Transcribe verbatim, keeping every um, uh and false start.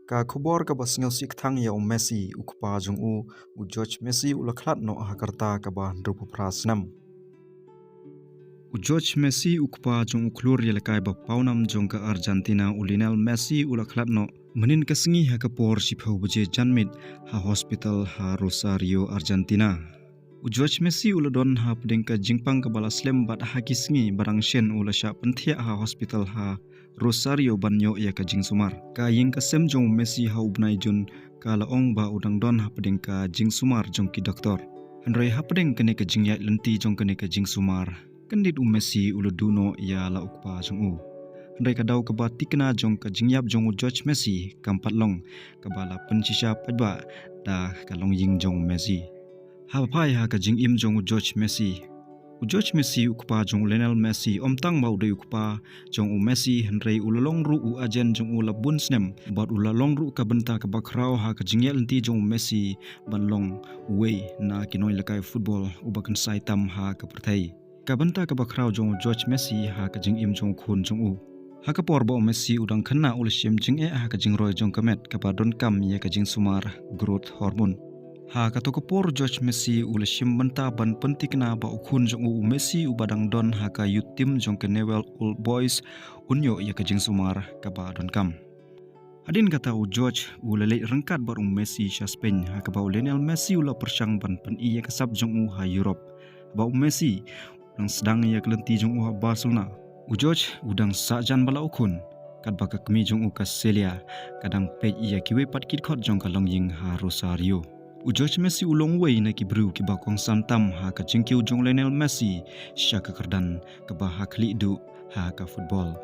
Ka khubor kaba sngewsih kthang ïa u Messi, u kpa jong u, u George Messi u la khlad noh ha ka rta kaba hynriewphew phra snem. U George Messi, u kpa jong u khlur ïalehkai ba pawnam jong ka Argentina, u Lionel Messi u la khlad noh mynhynnin ka sngi ha ka por shiphew baje janmiet ha hospital ha Rosario, Argentina. U George Messi u la don hapdeng ka jingpang kaba la slem bad ha ki sngi ba dang shen u la shah pynthiah ha hospital ha Rosario ban ïoh ïa ka jingsumar. Ka ïing ka sem jong u Messi ha u bnai Jun ka la ong ba u dang don hapdeng ka jingsumar jong ki doktor. Hynrei hapdeng kane ka jingïaid lynti jong kane ka jingsumar, kyndit u Messi u la duh noh ïa la u kpa jong u. Hynrei ka daw kaba tikna jong ka jingïap jong u George Messi kam pat long kaba la pynshisha paidbah da ka longïing jong u Messi. Haba phai ha ka jingim jong u George Messi, u George Messi, u kpa jong u Lionel Messi, ym tang ba u dei u kpa jong u Messi, hynrei u la long ruh u agent jong u la bun snem bad u la long ruh ka bynta kaba khraw ha ka jingïaid lynti jong u Messi ban long uwei na ki nongïalehkai football uba kynsai tam ha ka pyrthei. Ka bynta kaba khraw jong u George Messi ha ka jingim jong u khun jong u. Ha ka por ba u Messi u dang khynnah u la shim jingeh ha ka jingroi jong ka met kaba donkam ïa ka jingsumar growth hormone. Ha kato ka por u George Messi u la shim bynta ban pyntikna ba u khun jong u, u Messi, uba dang don ha ka youth team jong ka Newell's Old Boys un ïoh ïa ka jingsumar kaba donkam. Hadien kata u George u la leit ryngkat bad u Messi sha Spain, ha kaba u Lionel Messi u la pyrshang ban pyni ïa ka sap jong u ha Europe. Haba u Messi u dang sdang ïa ka lynti jong u ha Barcelona, u George u dang sah jan bad la u khun, katba ka kmie jong u ka Celia ka dang peit ïa kiwei pat ki dkhot jong ka longïing ha Rosario. U George Messi u long uwei na ki briew kiba kongsan tam ha ka jingkiew jong u Lionel Messi sha ka kyrdan kaba ha khlieh duh ha ka football.